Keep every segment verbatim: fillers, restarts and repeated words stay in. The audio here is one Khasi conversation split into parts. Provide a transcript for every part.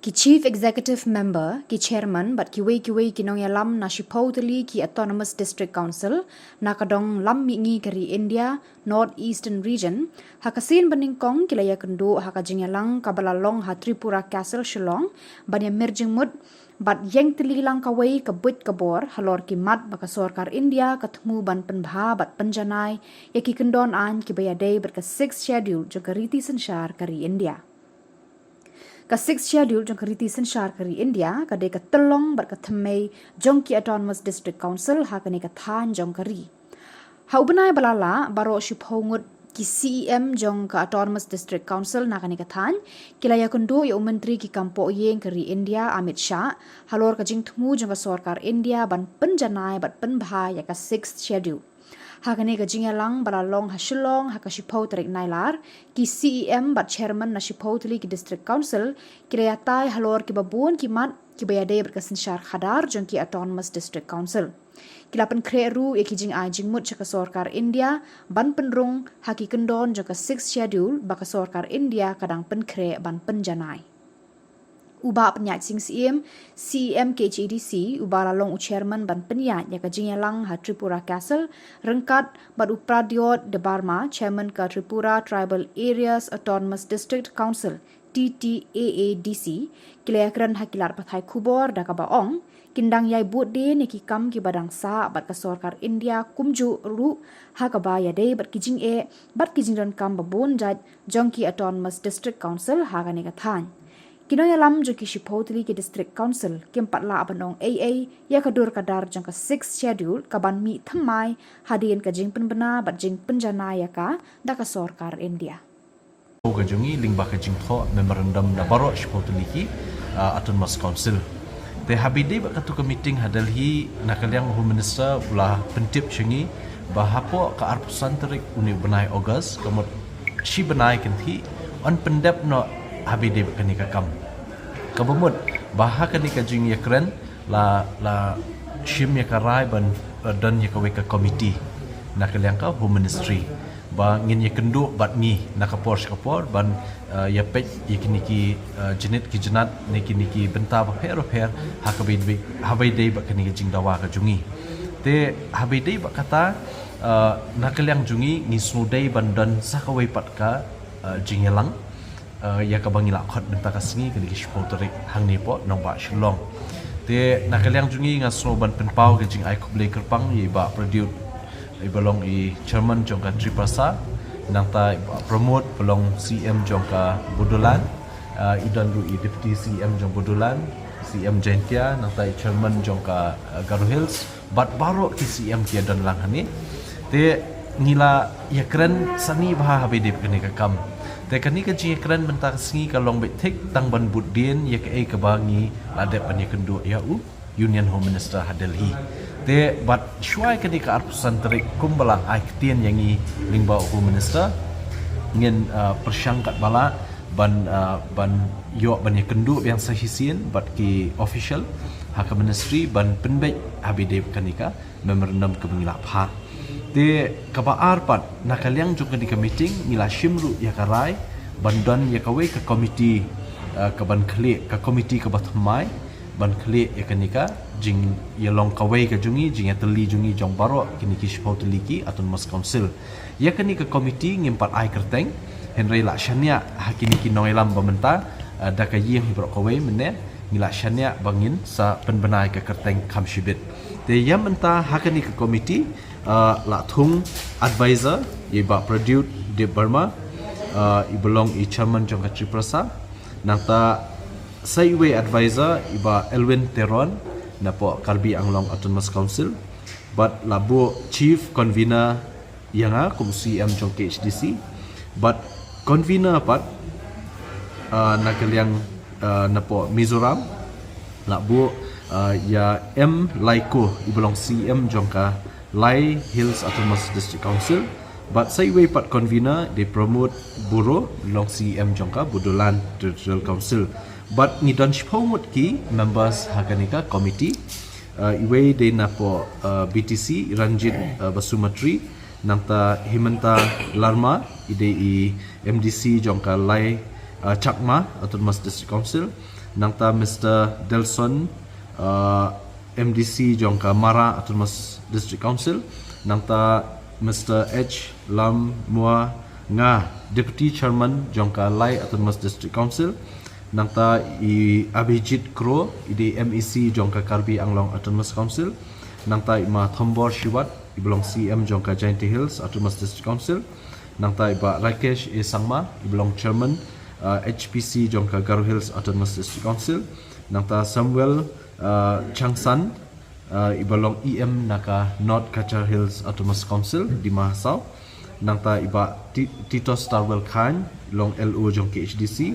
Ki Chief Executive Member, ki Chairman bad kiwei kiwei ki nongïalam na shiphew tylli ki Autonomous District Council na ka dong lam mihngi ka ri India, North Eastern Region, ha ka sien banyngkong ki la ïakynduh ha ka jingïalang kaba la long ha Tripura Castle, Shillong, ban ïamir jingmut bad ïeng tylli lang kawei ka buit ka bor halor ki mat ba ka sorkar India ka thmu ban pynbha bad pynjanai ïa ki kyndon aiñ kiba ïadei bad ka Sixth Schedule jong ka riti synshar ka ri India. Ka Sixth Schedule jong ka riti synshar ka ri India ka dei ka tyllong bad ka thymmei jong ki Autonomous District Council ha kane ka thaiñ jong ka ri. Ha u bnai ba la lah, baroh shiphew ngut ki C E M jong ka Autonomous District Council na kane ka thaiñ ki la ïakynduh ïa u Myntri ki kam pohïing ka ri India, Amit Shah, halor ka jingthmu jong ka sorkar India ban pynjanai bad pynbha ïa ka Sixth Schedule. Ha kane ka jingïalang ba la long ha Shillong ha ka shiphew tarik Nailar, ki C E M bad Chairman na shiphew tylli ki District Council ki la ïatai halor kiba bun ki mat kiba ïadei bad ka synshar khadar jong ki Autonomous District Council. Ki la pynkhreh ruh ïa ki jingai jingmut sha ka sorkar India ban pynrung ha ki kyndon jong ka Sixth Schedule ba ka sorkar India ka dang pynkhreh ban pynjanai. U Bah Pynïaid Sing Syiem, C E M K H A D C, uba la long u Chairman ban pynïaid ïa ka jingïalang ha Tripura Castle, ryngkat bad u Pradyot Debbarma, Chairman ka Tripura Tribal Areas Autonomous District Council, T T A A D C, ki la ïakren ha ki lad pathai khubor da kaba ong kin dang ïai bud dien ïa ki kam kiba dang sah bad ka sorkar India kumjuh ruh ha kaba ïadei bad ki jingeh bad ki jingdonkam ba bun jait jong ki Autonomous District Council ha kane ka thaiñ. Ki nongïalam jong ki shiphew tylli ki District Council kim pat lah ban ong ei ei ïa ka dur ka dar jong ka Sixth Schedule kaban mih thymmai hadien ka jingpynbna bad jingpynjanai ïa ka da ka sorkar India. Ka jong ngi lyngba ka jingthoh memorandum na baroh shiphew tylli ki, ah, Autonomous Council. Te haba ïadei bad katu ka meeting ha Delhi, na ka liang Home Minister u la pyntip sha ngi ba hapoh ka arphew san tarik une u bnai August, ka mut shi bnai kynthih, yn pyndep noh haba ïadei bad kane ka kam. Kaba mut ba ha kane ka jingïakren la, la shim ïa ka rai ban, eh, don ïa kawei ka committee na ka liang ka Home Ministry ba ngin ïakynduh bad ngi na ka por sha ka por ban, eh, ïapeit ïa kine ki, eh, jingit ki jingat ne kine ki bynta bapher bapher ha kaba ïadei, haba ïadei bad kane ka jingdawa ka jong ngi. Te haba ïadei bad kata, eh, na ka liang jong ngi ngi sngewdei ban don sa kawei pat ka, eh, jingïalang, eh, ïa kaba ngi la khot mynta ka sngi, kane ka shiphew tarik hangne hapoh nongbah Shillong. Te na ka liang jong ngi nga sngew ban pynpaw ka jingai khublei kyrpang ïa i Bah Pradyot, iba long i Chairman jong ka Tiprasa, nangta i Bah Pramod ba long C M jong ka Bodoland, eh, i don ruh i Deputy C M jong Bodoland, C M Jaintia, nangta i Chairman jong ka, eh, Garo Hills, bad baroh ki C M ki ïadon lang hangne. Te ngi la ïakren sani bha haba ïadei bad kane ka kam. Te kane ka jingïakren mynta ka sngi ka long beit thik tang ban bud dien ïa kaei kaba ngi la dep ban ïakynduh ïa u Union Home Minister ha Delhi. Te bad shuwa ïa kane ka arphew san tarik kumba la ai ktien ïa ngi lyngba u Home Minister, ngin, ah, pyrshang katba lah ban, ah, ban ïoh ban ïakynduh biang sa shisien bad ki official ha ka ministry ban pynbeit haba ïadei bad kane ka memorandum kaba ngi la phah. Te kaba ar pat, na ka liang jong kane ka meeting ngi la shim ruh ïa ka rai ban don ïa kawei ka committee, eh, kaban khlieh, ka committee kaba thymmai ban khlieh ïa kane ka jingïalong kawei ka jong ngi, jingïatylli jong ngi jong baroh kine ki shiphew tylli ki Autonomous Council. Ïa kane ka committee ngim pat ai kyrteng, hynrei la shaniah ha kine ki nongïalam ba mynta, eh, da ka ïing hi baroh kawei mynne, ngi la shaniah ba ngin sa pynbna ïa ka kyrteng kham shibit. Te ïa mynta ha kane ka committee, eh, la thung advisor ïa i Bah Pradyot Debbarma, eh, iba long i Chairman jong ka Tiprasa, nangta sa iwei advisor i Bah Elwin Teron napoh Karbi Anglong Autonomous Council, bad la buh Chief Convener ïa nga kum C M jong K H D C, bad convener pat, ah, na ka liang, ah, napoh Mizoram, la buh, ah, ïa M Laiko iba long C M jong ka Lae Hills Autonomous District Council, bad sa iwei pat convener dei Pramod Boro, long C M jong ka Bodoland Territorial Council. Bad ngi don shiphew ngut ki members ha kane ka committee, ah, iwei dei napoh, ah, B T C, Ranjit, ah, Basumatary, nangta Himanta Larma, i dei i M D C jong ka Lae, ah, Chakma Autonomous District Council, Nangta Mister Delson, uh, M D C jong ka Mara Autonomous District Council. Nangta Mister H Lammuanga, Deputy Chairman jong ka Lai Autonomous District Council. Nangta i Abhijit Kro, i dei M E C jong ka Karbi Anglong Autonomous Council. Nangta i ma Thombor Shiwat, i ba long C M jong ka Jaintia Hills Autonomous District Council. Nangta i ba Rakesh A Sangma, i ba long Chairman, uh, H P C jong ka Garo Hills Autonomous District Council. Nangta Samuel, uh, Changsan, uh, i ba long E M na ka North Cachar Hills Autonomous Council, Dima Hasao. Nangta i ba Ti-, Tito Starwell Khan, long L O jong K H D C.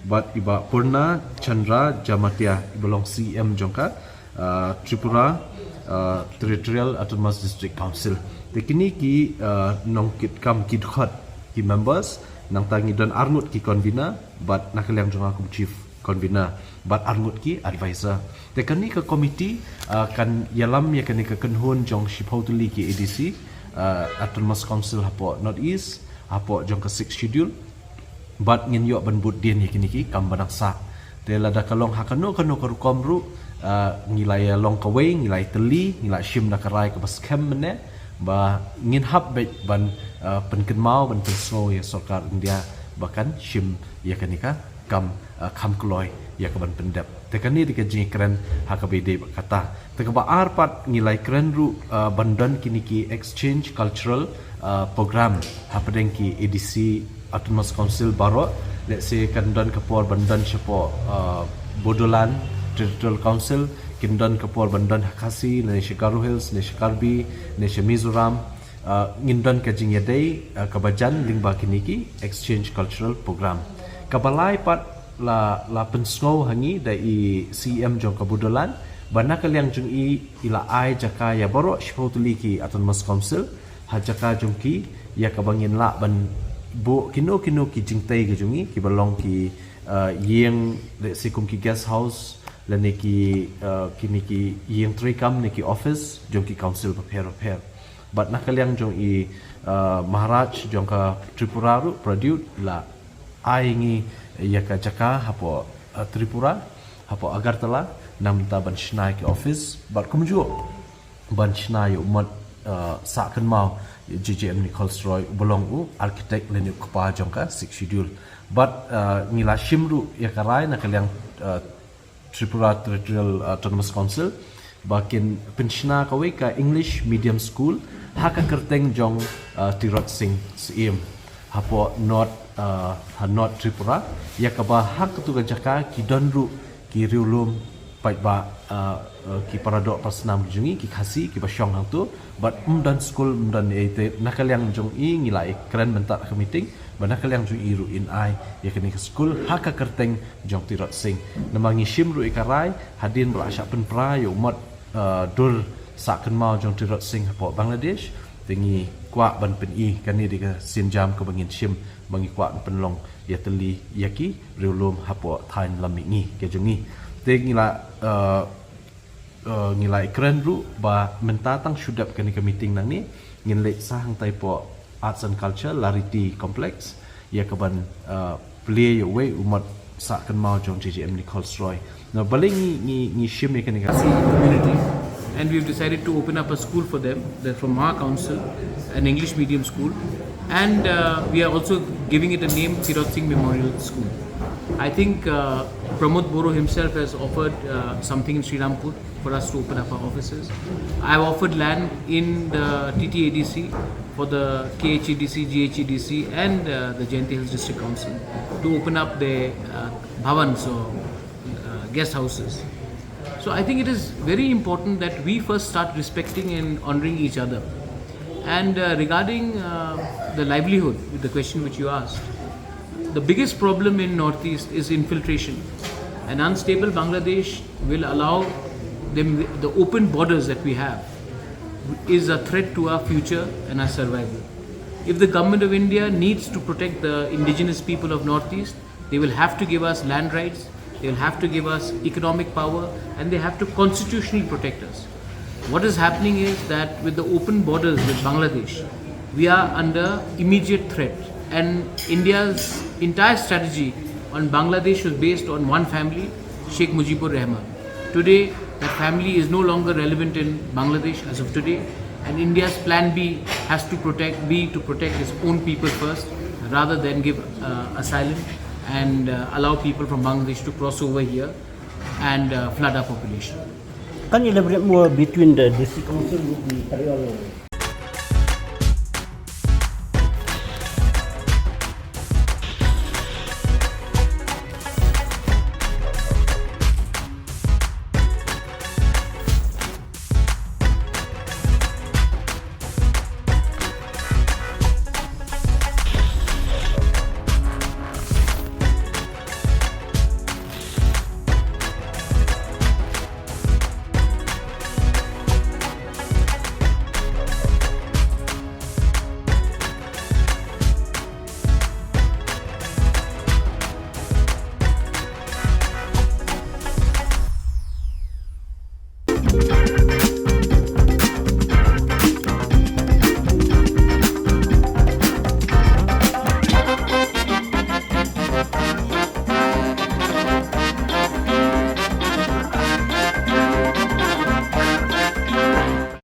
Bad i ba Purna Chandra Jamatia, i ba long C M jong ka, uh, Tripura, uh, Territorial Autonomous District Council. Te kine ki, uh, nongkitkam ki dkhot ki members, nangta ngi don arngut ki convener, bad na ka liang jong nga kum chief convener, bad arngut ki advisor. Te kane ka committee, uh, kan ïalam ïa kane ka kynhun jong shiphew tylli ki A D C, uh, Autonomous Council hapoh North East, hapoh jong ka Sixth Schedule. Bad ngin ïoh ban bud dien ïa kine ki kam ba dang sah. Te lada ka long ha kano kano ka rukom ruh, uh, ngi la ïa long kawei, ngi la ïa tylli, ngi la shim da ka rai kaba skhem mynne, ba ngin hap beit ban, uh, pynkynmaw, ban pynsngew ïa sorkar India ba kan shim ïa kane ka kam, uh, kham kloi ïa ka ban pyndep. Te kane dei ka jingkren ha kaba ïadei bad kata. Te kaba ar pat ngi la ïakren ruh, uh, ban don kine ki exchange cultural, uh, program hapdeng ki A D C Autonomous Council baroh. Let's say kan don ka por ban don shapoh, uh, Bodoland Territorial Council, kin don ka por ban don ha Khasi, ne sha Garo Hills, ne sha Karbi, ne sha Mizoram. Uh, ngin don ka jingïadei, uh, kaba jan lyngba kine ki exchange cultural program. Kaba lai pat la, la pynsngew ha ngi da i C M jong ka Bodoland, ba na ka liang jong i i la ai jaka ïa baroh shiphew tylli ki Autonomous Council, ha jaka jong ki, ïa kaba ngin lah ban buh kino kino ki jingtei ka jong i, kiba long ki, uh, ïing, let's say kum ki guest house, lane ki, uh, kine ki ïing treikam ne ki office jong ki council bapher bapher. Bad na ka liang jong i, uh, Maharaj jong ka Tripura ruh, Pradyut, la ai ngi ïa ka jaka hapoh, uh, Tripura, hapoh Agartala, namar ban shna ïa ki office, bad kumjuh ban shna ïa u mot, uh, sah kynmaw ïa J J M Nichols Roy, uba long u architect lane u kpa jong ka Sixth Schedule. Bad, uh, ngi la shim ruh ïa ka rai na ka liang, uh, Tripura Territorial Autonomous Council, ba kin pynshna kawei ka English Medium School ha ka kyrteng jong, uh, Tirot Sing Syiem, hapoh North, uh, ha North Tripura, ïa kaba ha katu ka jaka ki don ruh ki riewlum paidbah, uh, uh, ki paradoh parasnam ki jong ngi, ki Khasi, kiba shong hangtu, bad ym don skul, ym don ei te. Na ka liang jong i ngi la ïakren mynta ha ka meeting, ba na ka liang jong i ruh in ai ïa kane ka skul ha ka kyrteng jong Tirot Sing. Namar ngi shim ruh ïa ka rai, hadien ba la shah pynpra ïa u mot, uh, dur sah kynmaw jong Tirot Sing hapoh Bangladesh, te ngi kwah ban pyni, kane dei ka sienjam kaba ngin shim, ba ngi kwah ban pynlong ïatylli ïa ki riewlum hapoh thaiñ lam mihngi ka jong ngi. Te ngi la, uh, uh, ngi la ïakren ruh ba mynta tang shu dep kane ka meeting nangne, ngin leit sa hangtai hapoh Arts and Culture, Lariti Complex, ïa kaban, uh, plie ïa uwei u mot sah kynmaw jong J J M Nichols Roy. Namar balei ngi, ngi, ngi shim ïa kane ka Khasi community, and we've decided to open up a school for them. They're from our council, an English medium school, and, uh, we are also giving it a name, Tirot Singh Memorial School. I think, uh, Pramod Boro himself has offered, uh, something in Srirampur for us to open up our offices. I've offered land in the T T A D C for the K H A D C, G H A D C, and, uh, the Jaintia Hills District Council to open up the, uh, bhavans or, uh, guest houses. So I think it is very important that we first start respecting and honoring each other. And, uh, regarding, uh, the livelihood, the question which you asked, the biggest problem in Northeast is infiltration. An unstable Bangladesh will allow them, the open borders that we have is a threat to our future and our survival. If the government of India needs to protect the indigenous people of Northeast, they will have to give us land rights, they will have to give us economic power, and they have to constitutionally protect us. What is happening is that with the open borders with Bangladesh, we are under immediate threat. And India's entire strategy on Bangladesh was based on one family, Sheikh Mujibur Rahman. Today, that family is no longer relevant in Bangladesh as of today, and India's plan B has to protect, be to protect its own people first, rather than give uh, asylum and uh, allow people from Bangladesh to cross over here and uh, flood our population. Can you elaborate more between the district council with the Karbi Anglong?